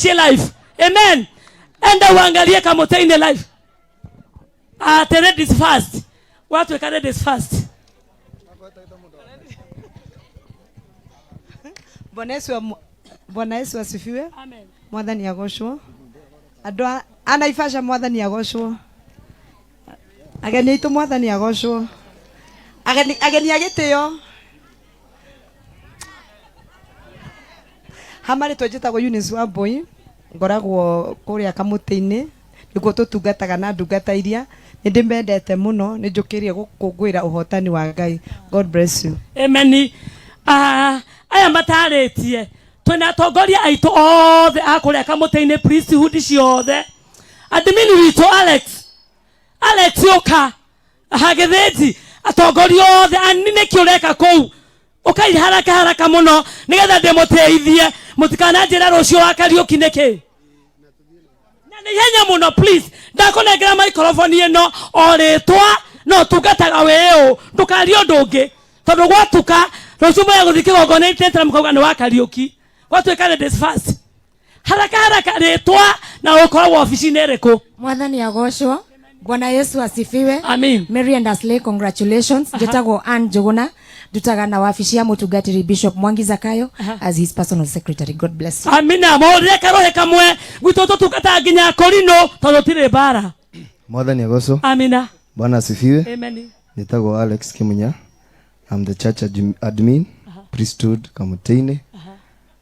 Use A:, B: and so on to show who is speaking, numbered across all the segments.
A: Live. Amen. Enda uangalie Kamoteinĩ live. Ate ladies first. Watuĩka ladies first.
B: Bwana Yesu Bwana Yesu asifiwe.
A: Amen.
B: Mwathani agocwo. Andũ a Naivasha mwathani agocwo. Ageni aitũ mwathani agocwo. Ageni ageni a gĩtĩo. Ha marĩtwa njĩtagwo Eunice Wambui, ngoragwo kũrĩa kamũtĩ-inĩ, nĩkuo tũtungataga na ndungata iria, nĩ ndĩmendete mũno, nĩ njũkĩire gũkũngũĩra ũhotani wa Ngai. God bless you.
A: Amen. Ah, aya matarĩtie twĩna atongoria aitũ othe a kũrĩa kamũtĩ-inĩ priesthood ciothe admin witũ Alex Alex ũka hagĩthĩnji atongoria othe ani nĩkĩ ũreka kũu ũkai haraka haraka mũno nĩgetha ndĩmũteithie mũtikananjĩre rũciũ wa Kariũki nĩkĩ na nĩ ihenya mũno please ndakũnengera microphone ĩno o rĩtwa no tungataga wĩ ũ ndũkarie ũndũ ũngĩ tondũ gwatuka rũciũ mũya gũthiĩ kĩgongona itĩtĩra mũkauga nĩ wa Kariũki gwatuĩka ladies first haraka haraka rĩtwa na ũkoragwo obici-inĩ ĩrĩkũ
C: Mwathani agocwo. Bwana Yesu asifiwe.
A: Amen.
C: Mary and Asley, congratulations. Njĩtagwo Ann Njuguna. Ndutaga na wabici ya mũtungatĩri Bishop Mwangi Zakayo as his personal secretary. God bless you.
A: Amina mũrĩre karũhĩ kamwe gwitũ tũtungataga nginya kũrinũ tondũ tirĩ mbara.
D: Mwathani agocwo.
A: Amina.
D: Bwana asifiwe.
A: Amen.
D: Nitagwo Alex Kimunya. I'm the church admin, priesthood Kamutini,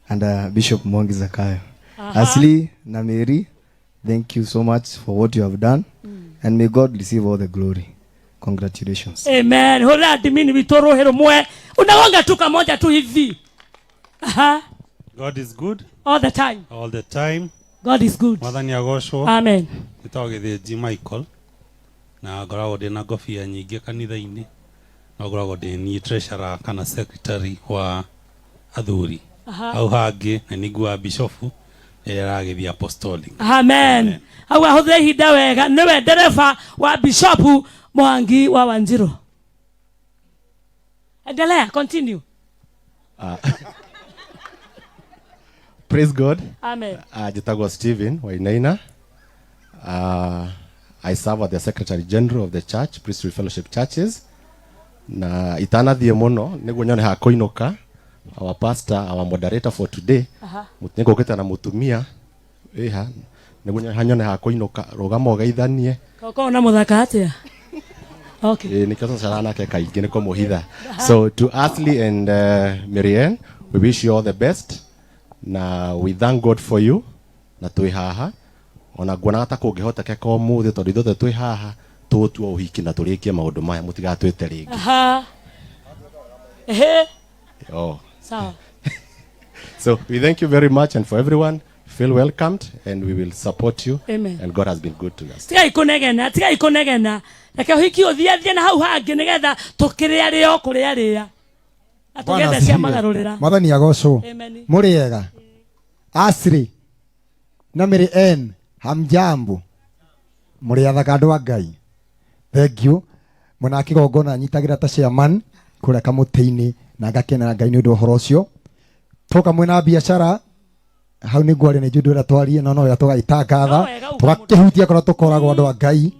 D: and Bishop Mwangi Zakayo. Asli na Mary, thank you so much for what you have done, and may God receive all the glory. Congratulations.
A: Amen. Hũra admin witũ rũhĩ rũmwe unagonga tu kamoja tu hivi. Aha.
E: God is good
A: All the time.
E: All the time.
A: God is good.
E: Mwathani agocwo.
A: Amen.
E: Njĩtagwo Gĩthĩnji Michael na ngoragwo ndĩ na ngobia nyingĩ kanitha-inĩ no ngoragwo ndĩ niĩ treasurer kana secretary wa athuri. Hau hangĩ nĩ niguaga bishofu rĩrĩa aragĩthiĩ apostolic.
A: Amen. Hau ahũthĩre ihinda wega nĩwe ndereba wa bishopu Mwangi wa Wanjiru. Endelea, continue.
F: Praise God.
A: Amen.
F: Njĩtagwo Stephen Wainaina. I serve as the Secretary General of the Church, Priesthood Fellowship Churches. Na itanathiĩ mũno nĩguo nyone ha kũinũka, our pastor, our moderator for today, nĩngũkĩte na mũtumia ĩha nĩguo nyone ha kũinũka, rũgama ũgeithanie.
A: Kokorwo na mũthaka atĩa? Okay.
F: Ĩĩ, nĩkĩo tũcaraga nake kaingĩ nĩ kũmũhitha. So to Ashley and Marianne, we wish you all the best na we thank God for you na twĩ haha ona nguonaga ta kũngĩhotekeka ũmũthĩ tondũ ithuothe twĩ haha tũgũtua ũhiki na tũrĩkie maũndũ maya mũtigatwĩte rĩngĩ.
A: Aha. Ehe.
F: Oh.
A: Sawa.
F: So we thank you very much, and for everyone, feel welcomed and we will support you.
A: Amen.
F: And God has been good to us.
A: Tigai kũnegena, tigai kũnegena. Reke ũhiki ũthiĩ athiĩ na hau hangĩ nĩgetha tũkĩrĩa rĩo kũrĩa rĩa. Na
G: Bwana
A: tũgethe cia
G: asifiwe.
A: magarũrĩra.
G: Mwathani agocwo.
A: Amen.
G: Mũrĩ ega. Asri na Mary Ann, hamjambo. Mũrĩ athaka andũ a Ngai. Thank you. Mwena wa kĩgongona nyitagĩra ta chairman kũrĩa kamũtĩ-inĩ na ngakenera Ngai nĩ ũndũ wa ũhoro ũcio. Twoka mwena wa biacara hau nĩ ngwaria nĩ njũĩ ndwĩra twarie no no wega tũgagĩtangatha
A: No wega uga
G: tũgakĩhutia kũrĩa tũkoragwo andũ a Ngai.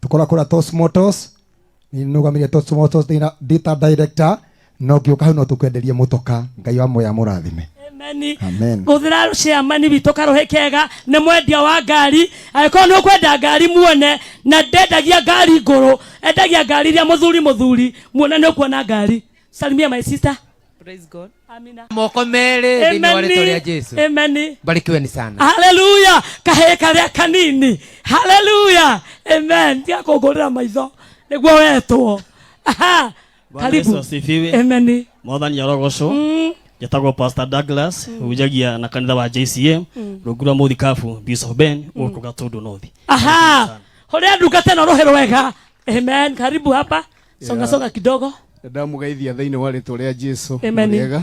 G: Tũkoragwo kũrĩa Toss Motors nĩ nũgamĩrĩire Toss Motors ndĩ ta director no ngĩũka hau no tũkwenderie mũtoka. Ngai wa muoyo amũrathime.
A: Amen.
G: Amen.
A: Hũthĩra chairman witũ karũhĩ kega nĩ mwendia wa ngari angĩkorwo nĩ ũkwenda ngari muone na ndendagia ngari ngũrũ endagia ngari iria mũthuri mũthuri muone nĩ ũkuona ngari. Salimia my sister.
H: Praise God.
A: Amina.
H: Moko merĩ thĩinĩ wa rĩtwa rĩa Jesu.
A: Amen.
H: Barikiweni sana.
A: Haleluya. Kahĩĩ karĩa kanini. Haleluya. Amen. Tiga kũngũrĩra maitho nĩguo wetwo. Aha.
I: Bwana Yesu
A: Karibu.
I: asifiwe.
A: Amen.
I: Mwathani arogocwo. Njĩtagwo Pastor Douglas, hunjagia na kanitha wa JCM, rungu rwa mũthikabu Bishop Ben gũkũ Gatundu North.
A: Aha. Hũrĩra ndungata ĩno rũhĩ rwega. Amen. Karibu hapa. Songa songa kidogo.
J: Ndamũgeithia thĩinĩ wa rĩtwa rĩa Jesu.
A: Amen.
J: Mũrĩega.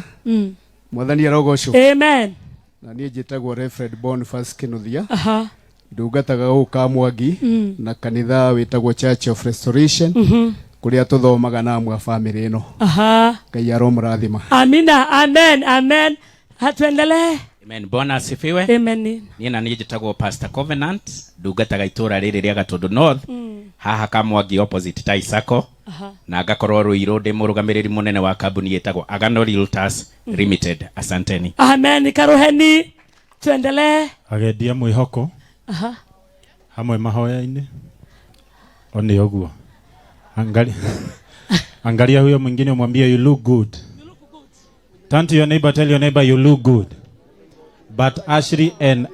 J: Mwathani arogocwo.
A: Amen.
J: Na niĩ njĩtagwo Reverend Boniface Kinuthia.
A: Aha.
J: Ndungataga gũkũ Kamwangi na kanitha wĩtagwo Church of Restoration kũrĩa tũthomaga na amwe a famĩlĩ ĩno.
A: Aha.
J: Ngai aromũrathima.
A: Amina. Amen. Amen. Hatuendelee.
K: Amen. Bwana asifiwe.
A: Amen.
K: Niĩ na niĩ njĩtagwo Pastor Covenant, ndungataga itũũra rĩrĩ rĩa Gatũndũ North, haha Kamwangi opposite Tai Sacco, na ngakorwo Ruiru ndĩ mũrũgamĩrĩri mũnene wa kambuni ĩtagwo Agano Realtors Limited. Asanteni.
A: Amen. Karuheni, tuendelee.
E: Agendia mwĩhoko hamwe mahoya-inĩ o nĩ ũguo. Angalia, angalia huyo mwingine umwambie you look good. Turn to your neighbor, tell your neighbor you look good. But Ashley and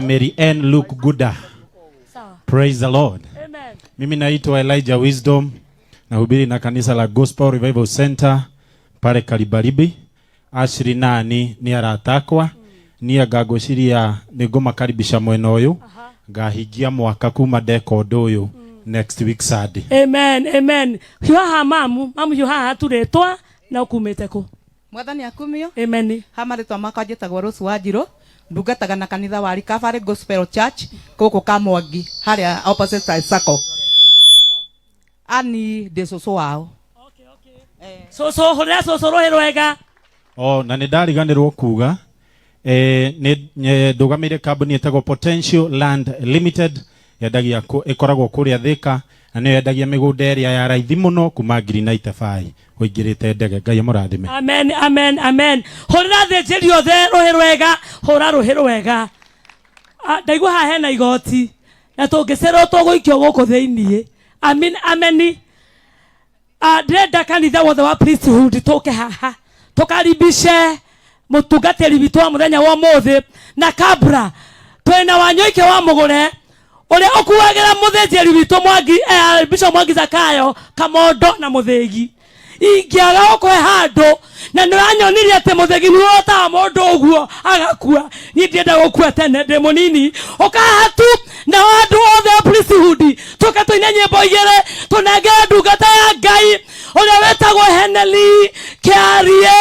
E: Mary Ann look gooder. Praise the Lord.
A: Amen.
E: Mimi naitwa Elijah Wisdom, nahubiri na kanisa la Gospel Revival Center pale Karibaribi. Ashley nani ni aratakwa niĩ ngagwĩciria nĩ ngũmakaribisha mwena ũyũ ngahingia mwaka kuma ndeka ũndũ ũyũ next week Sunday.
A: Amen. Amen. Hiuhaha mamu, mamu hiuhaha turetwa na ukumĩte kũ?
L: Mwathani akumio.
A: Amen.
L: Ha marĩtwa makwa njĩtagwo Rose Wanjirũ, ndungataga na kanitha wa Recovery Gospel Church gũkũ Kamwangi harĩa opposite Sacco. Ani ndĩ cũcũ wao.
A: Cũcũ, hũrĩra cũcũ rũhĩ rwega.
E: O na nĩ ndariganĩrwo kuga nĩ ndũgamĩire kambuni ĩtagwo Potential Land Limited, yendagia ĩkoragwo kũrĩa Thika na nĩyo yendagia mĩgũnda ĩrĩa ya raithi mũno kuma ngiri na itabai ũingĩrĩte ndege. Ngai amũrathime.
A: Amen, amen, amen. Hũrĩra athĩnjĩri othe rũhĩ rwega, hũra rũhĩ rwega. Ndaigua haha hena igoti na tũngĩcererwo tũgũikio gũkũ thĩiniĩ. Amen, ameni. Ndĩrenda kanitha wothe wa priesthood tũke haha tũkaribishe mũtungatĩri witũ wa mũthenya wa ũmũthĩ na kabra twĩna Wanyoike wa Mũgũre ũrĩa ũkuagĩra mũthĩnjĩri witũ Mwangi, Bishop Mwangi Zakayo kamondo na mũthĩgi. Ingĩaga gũkũhe handũ na nĩ wanyonirie atĩ mũthĩgi nĩ ũrotaga mũndũ ũguo agakua, niĩ ndienda gũkua tene ndĩ mũnini. Ũkaha tu na andũ othe a priesthood tũke tũine nyĩmbo igĩrĩ tũnengere ndungata ya Ngai ũrĩa wĩtagwo Henry Kĩarie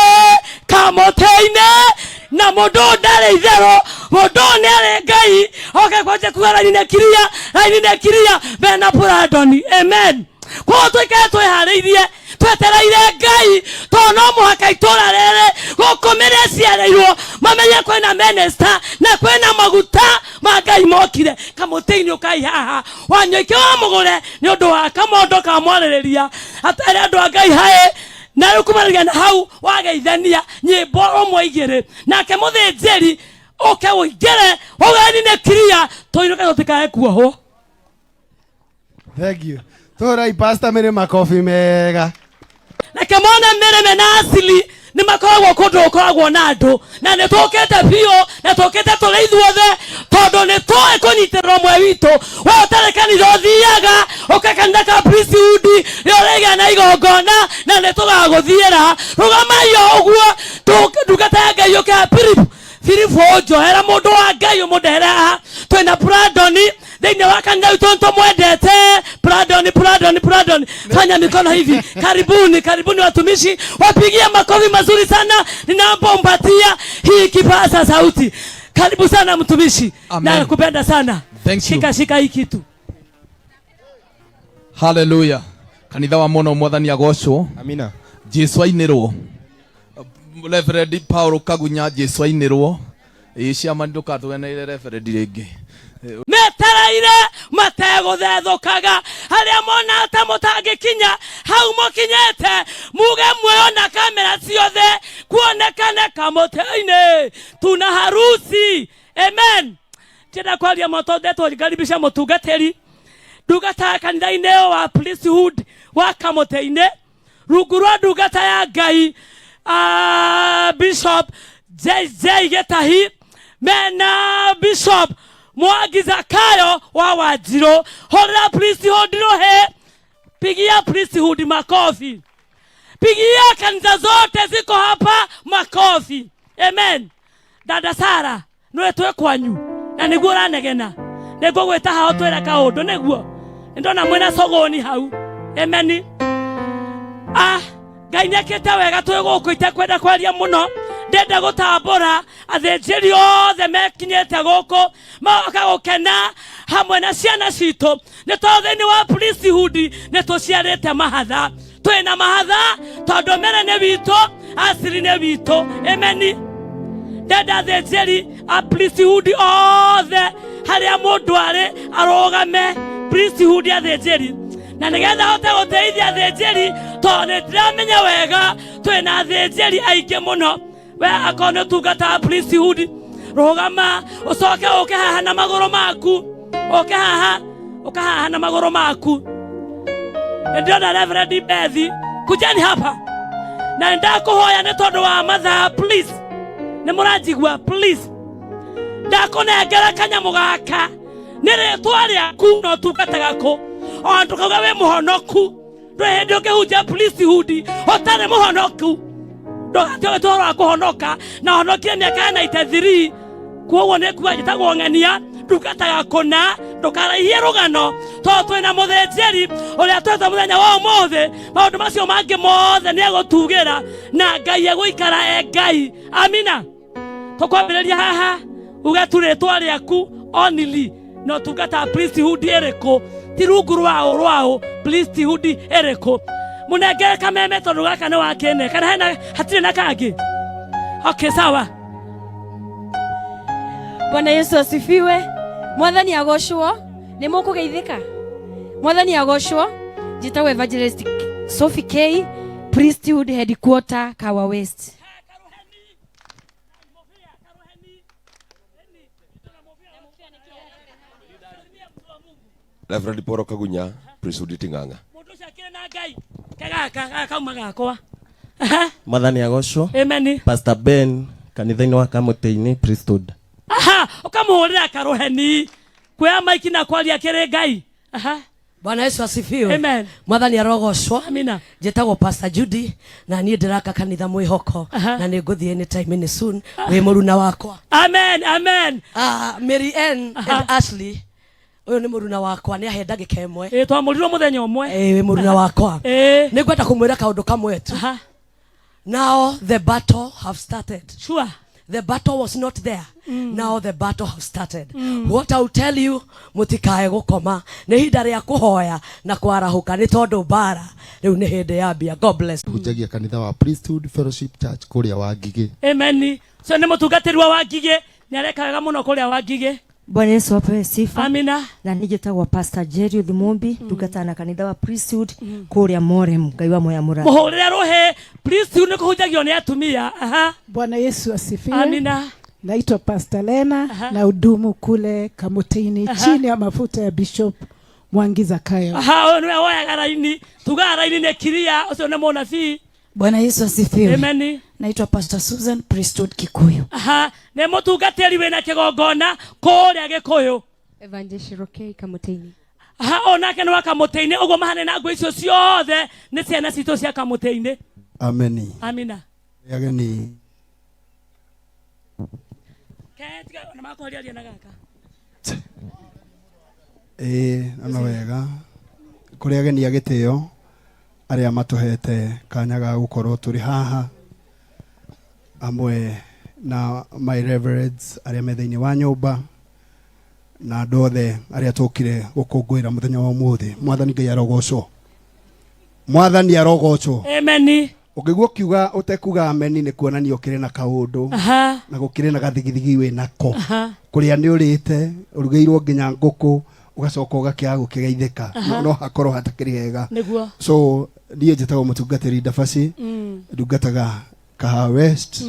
A: Kamũtĩ-inĩ. Na mũndũ ũyũ ndarĩ itherũ, mũndũ ũyũ nĩ arĩ Ngai. Oke kwanja kuga raini nĩ kiria, raini nĩ kiria mena Brandon. Amen. Koguo tũikare twĩharĩirie twetereire Ngai tondũ no mũhaka itũũra rĩrĩ gũkũ mĩrĩa ciarĩirwo mamenye kwĩna minister na kwĩna maguta ma Ngai mokire kamũtĩ-inĩ. Ũkai haha Wanyoike wa Mũgũre nĩ ũndũ wa kamondo ka mwarĩrĩria atere andũ a Ngai haĩ na rĩu kumanĩria na hau wageithania nyĩmbo ũmwe igĩrĩ nake mũthĩnjĩri ũke ũingĩre ũgeni nĩ kiria tũinũke tũtikae kuohwo.
D: Thank you. Tũrai Pastor Mary makofi mega.
A: Reke mone Mary mena asili nĩ makoragwo kũndũ gũkoragwo na andũ na nĩ tũkĩte biũ na tũkĩte tũrĩ ithuothe tondũ nĩ tũĩ kũnyitĩrĩra ũmwe witũ. We ũtarĩ kanitha ũthiaga ũka kanitha ka priesthood nĩ ũrĩgĩa na igongona na nĩ tũgagũthiĩra. Rũgamai o ũguo ndungata ya Ngai ũke Philip. Philip ũnjohera mũndũ wa Ngai ũmũndehere haha. Twĩna Brandon thĩinĩ wa kanitha witũ nĩtũmwendete. Brandon, Brandon, Brandon, fanya mikono hivi. Karibuni, karibuni watumishi, wapigie makofi mazuri sana ninapompatia hii kipaza sauti. Karibu sana mtumishi.
M: Amen.
A: Nakupenda sana.
M: Thank you.
A: Shika, shika hii kitu.
M: Hallelujah. Kanitha wa mono mwathani agocwo.
F: Amina.
M: Jesu ainirwo. Reverend Paul Kagunya Jesu ainirwo. Ĩ ciama ndũkatũgeneire Reverend rĩngĩ.
A: Metereire mategũthethũkaga harĩa mona ta mũtangĩkinya hau mũkinyĩte muge muoyo na kamera ciothe kuonekane kamũtĩ-inĩ tuna harusi. Amen. Ndienda kwaria mũno ndetwo ngaribisha mũtungatĩri ndungata kanitha-inĩ wa priesthood wa kamũtĩ-inĩ rungu rwa ndungata ya Ngai, Bishop JJ Gĩtahi mena Bishop Mwangi Zakayo wa Wanjirũ. Hũrĩra priesthood rũhĩ, pigia priesthood makofi, pigia kanitha zote ziko hapa makofi. Amen. Dada Sara nĩwe twĩ kwanyu na nĩguo ũranegena nĩngũgwĩta hao twĩre kaũndũ nĩguo nĩndona mwĩna cogoni hau. Amen. Ngai nĩekĩte wega twĩ gũkũ itekwenda kwaria mũno ndenda gũtambũra athĩnjĩri othe mekinyĩte gũkũ magoka gũkena hamwe na ciana citũ nĩ tondũ thĩinĩ wa priesthood nĩ tũciarĩte mahatha twĩna mahatha tondũ Mary nĩ witũ Asili nĩ witũ. Amen. Ndenda athĩnjĩri a priesthood othe harĩa mũndũ arĩ arũgame priesthood athĩnjĩri na nĩgetha hote gũteithia athĩnjĩri tondũ nĩ ndĩramenya wega twĩna athĩnjĩri aingĩ mũno we akorwo nĩ ũtungataga priesthood rũgama ũcoke ũke haha na magũrũ maku ũke haha ũka haha na magũrũ maku nĩ ndĩrona Reverend Bethi kujeni hapa na nĩ ndakũhoya nĩ tondũ wa mathaa please nĩ mũranjigua please ndakũnengera kanyamũ gaka nĩ rĩtwa rĩaku na ũtungataga kũ ona ndũkauga wĩ mũhonoku ndũrĩ hĩndĩ ũngĩhunjia priesthood ũtarĩ mũhonoku ndũgate ũhoro wa kũhonoka na honokire mĩaka ya 93 koguo nĩ kuga njĩtagwo ng'ania ndungataga kũna ndũkaraihie rũgano tondũ twĩna mũthĩnjĩri ũrĩa twetwo mũthenya wa ũmũthĩ maũndũ macio mangĩ mothe nĩ egũtugĩra na ngai egũikara e ngai amina tũkwambĩrĩria haha uge tu rĩtwa rĩaku only na ũtungataga priesthood ĩrĩkũ ti rungu rwaũ rwaũ priesthood ĩrĩkũ mũnengere kameme tondũ gaka nĩ wa kĩne kana hena hatirĩ na kangĩ okay sawa
N: Bwana Yesu asifiwe. Mwathani agocwo. Nĩ mũkũgeithĩka? Mwathani agocwo. Njĩtagwo Evangelist Sophie K, Priesthood Headquarter, Kawa West.
O: Reverend Paul Kagunya, Priesthood Ting'ang'a.
A: Mũndũ ũcio akĩrĩ na ngai kegaka gaka kauma gakwa
P: Mwathani agocwo.
A: Amen.
P: Pastor Ben kanitha-inĩ wa Kamũtĩ-inĩ Priesthood.
A: Aha ũkamũhũrĩra karũheni kuoya maiki na kwaria kĩrĩ ngai aha
Q: Bwana Yesu asifiwe.
A: Amen.
Q: Mwathani arogocwo.
A: Amina.
Q: Njĩtagwo Pastor Judy na niĩ ndĩraka kanitha mwĩhoko na nĩ ngũthiĩ anytime any soon wĩ mũruna wakwa.
A: Amen, amen.
Q: Mary Ann and Ashley ũyũ nĩ mũruna wakwa nĩ ahe ndagĩka ĩmwe.
A: Ĩ twamũrirwo mũthenya ũmwe.
Q: Ĩ wĩ mũruna wakwa.
A: Ĩ
Q: Nĩ ngwenda kũmwĩra kaũndũ kamwe tu. Now the battle have started.
A: Sure.
Q: The battle was not there. Now the battle have started. What I'll tell you, mũtikae gũkoma. Nĩ ihinda rĩa kũhoya na kwarahũka nĩ tondũ mbara rĩu nĩ hĩndĩ yambia. God bless.
R: Hunjagia kanitha wa Priesthood Fellowship Church kũrĩa wa Ngigĩ.
A: Amen. So nĩ mũtungatĩri wa Wangigĩ nĩ areka wega mũno kũrĩa Wangigĩ.
S: Bwana Yesu apewe sifa.
A: Amina.
S: Na niĩ njĩtagwo Pastor Jerry Thimumbi, ndungataga na kanitha wa Priesthood kũrĩa Morem, Ngai wa moya mũrathi.
A: Mũhũrĩre rũhĩ priesthood nĩ kũhunjagio nĩ atumia. Aha.
T: Bwana Yesu asifiwe.
A: Amina.
T: Naitwa Pastor Lena na hudumu kule Kamutini chini ya mafuta ya Bishop Mwangi Zakayo.
A: Aha, ũyũ nĩwe woyaga raini tugaga raini nĩ kiria ũcio nĩ mũnabii.
U: Bwana Yesu asifiwe.
A: Amen.
U: Naitwa Pastor Susan Priesthood Kikuyu.
A: Aha, nĩ mũtungatĩri wĩna kĩgongona kũrĩa Gĩkũyũ.
N: Evangelist Shirokei Kamũtĩ-inĩ.
A: Aha, onake nĩ wa Kamũtĩ-inĩ ũguo mahane na nguo icio ciothe nĩ ciana citũ cia Kamũtĩ-inĩ.
V: Ameni.
A: Amina.
V: Ageni
A: Ketiga na makwaria na gaka.
V: Ĩĩ na wega kũrĩ ageni a gĩtĩo arĩa matũhete kanya ga gũkorwo tũrĩ haha amwe na my reverends arĩa me thĩinĩ wa nyũmba na andũ othe arĩa tũkire gũkũngũĩra mũthenya wa ũmũthĩ. Mwathani Ngai arogocwo. Mwathani arogocwo.
A: Amen.
V: Ũngĩigua ũkiuga ũtekuga ameni nĩ kuonania ũkĩrĩ na kaũndũ na gũkĩrĩ na gathigithigi wĩ nako kũrĩa nĩ ũrĩte ũrugĩirwo nginya ngũkũ ũgacoka ũgakĩaga gũkĩgeithĩka no hakorwo hatakĩrĩ hega.
A: Nĩguo.
V: So niĩ njĩtagwo mũtungatĩri Ndabaci ndungataga Kahawa West.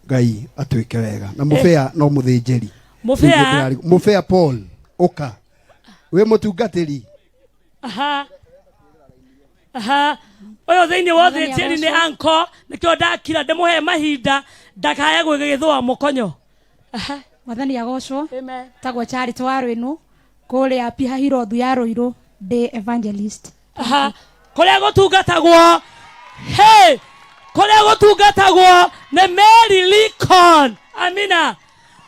V: Ngai atuĩke wega na mũbĩa no mũthĩnjĩri
A: Mũbĩa?
V: Mũbĩa Paul ũka wĩ mũtungatĩri.
A: Aha. Aha. Ũyũ thĩinĩ wa ũthĩnjĩri nĩ anko nĩkĩo ndakira ndĩmũhe mahinda ndakae gwĩgĩthũa mũkonyo. Aha.
W: Mwathani agocwo. Tagwo Charity wa Rwĩnu kũrĩa Pihahirothu ya Rũirũ ndĩ evangelist.
A: Aha. Kũrĩa gũtungatagwo hey! Kũrĩa gũtungatagwo nĩ Mary Lincoln. Amina.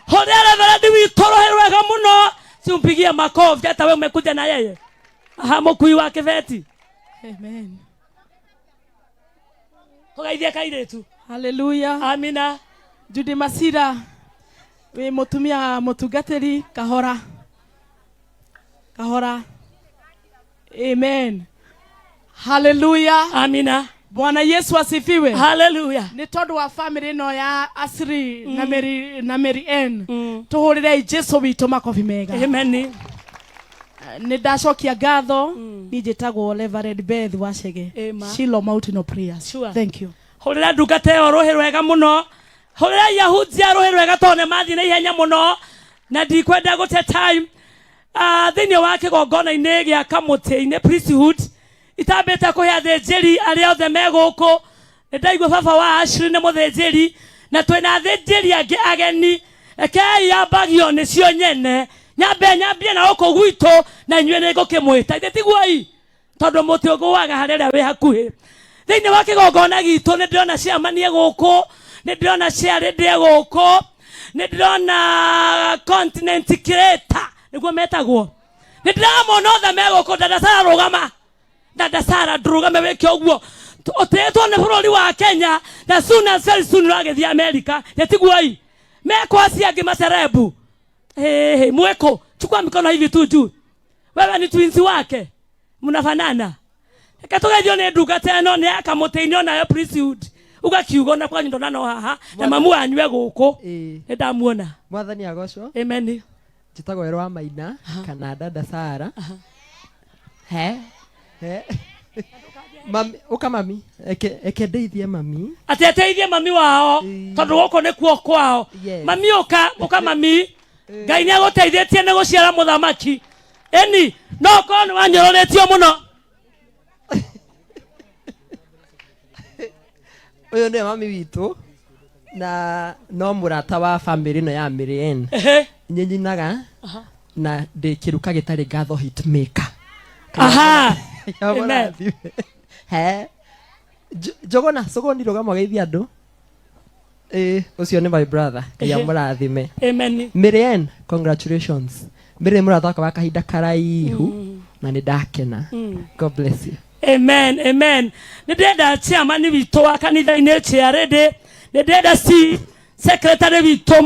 A: Hũrĩra reverend witũ rũhĩ rwega mũno simpigie makofi hata wewe umekuja na yeye. Aha, mũkui wa kĩbeti.
X: Amen.
A: Tũgeithie kairĩtu.
X: Hallelujah.
A: Amina.
X: Judy Masira wĩ mũtumia wa mũtungatĩri Kahora. Kahora. Amen. Hallelujah.
A: Amina.
X: Bwana Yesu asifiwe.
A: Hallelujah.
X: Nĩ tondũ wa family ĩno ya Asri na Mary na Mary Ann. Tũhũrĩrei Jesu witũ makobi mega.
A: Amen.
X: Nĩ ndacokia ngatho. Niĩ njĩtagwo Reverend Beth Wachege.
A: Ema.
X: Shiloh Mountain of Prayers.
A: Sure.
X: Thank you.
A: Hũrĩra ndungata ĩyo rũhĩ rwega mũno. Hũrĩra ahunjia rũhĩ rwega tondũ nĩ mathiĩ na ihenya mũno na ndikwenda gũte time. Thĩinĩ wa kĩgongona-inĩ gĩa kamũtĩ-inĩ priesthood itambĩte kũhe athĩnjĩri arĩa othe me gũkũ. Nĩ ndaigua baba wa Ashley nĩ mũthĩnjĩri na twĩna athĩnjĩri angĩ ageni. Rekei yambagio nĩcio nyene, nyambe nyambie na gũkũ gwitũ na inyuĩ nĩ ngũkĩmwĩta. Ithe tiguo-i? Tondũ mũtĩ ũgũaga harĩa ũrĩa wĩ hakuhĩ. Thĩinĩ wa kĩgongona gitũ nĩ ndĩrona ciamanie gũkũ, nĩ ndĩrona ciarĩndĩ gũkũ, nĩ ndĩrona continent creator nĩguo metagwo. Nĩ ndĩramona othe me gũkũ. Dada Sara rũgama, Dada Sara ndũrũgame wĩke ũguo. Ũtĩĩtwo nĩ bũrũri wa Kenya na soon as very soon ũragĩthiĩ America. Nĩtiguo-i? Mekwo acio angĩ macerebu. Hey, mweko chukua mikono hivi tu juu. Wewe ni twins wake, mnafanana. Reke tũgeithio nĩ ndungata ĩno nĩ ya kamũtĩ-inĩ onayo priesthood. Uga kiugo na kwanyu ndona no haha na mamu wanyu e gũkũ. Nĩ ndamuona.
B: Mwathani agocwo.
A: Amen.
B: Njĩtagwo Ero wa Maina kana Dada Sara. He he mami, ũka mami, eke ndeithie mami.
A: Atĩ ateithie mami wao tondũ gũkũ nĩkuo kwao.
B: Yes.
A: Mami ũka, ũka mami. Ngai nĩ agũteithĩtie nĩ gũciara mũthamaki. Ĩni, no ũkorwo nĩ wanyũrũrĩtio mũno.
B: Ũyũ nĩwe mami witũ na no mũrata wa family ĩno ya Mary Ann. Nĩ nyinaga na ndĩ kĩruka gĩtarĩ ngatho hit maker.
A: Aha.
B: Ya
A: Amen.
B: mũrathime. He. Njogona, sogoni rũgama ũgeithie andũ. Ũcio nĩ my brother. Ngai amũrathime.
A: Amen.
B: Mary Ann, congratulations. Mary nĩ mũrata wakwa wa kahinda karaihu na nĩ ndakena. God bless you.
A: Amen, amen. Nĩ ndĩrenda chairman witũ wa kanitha-inĩ chairlady, nĩ ndĩrenda secretary witũ.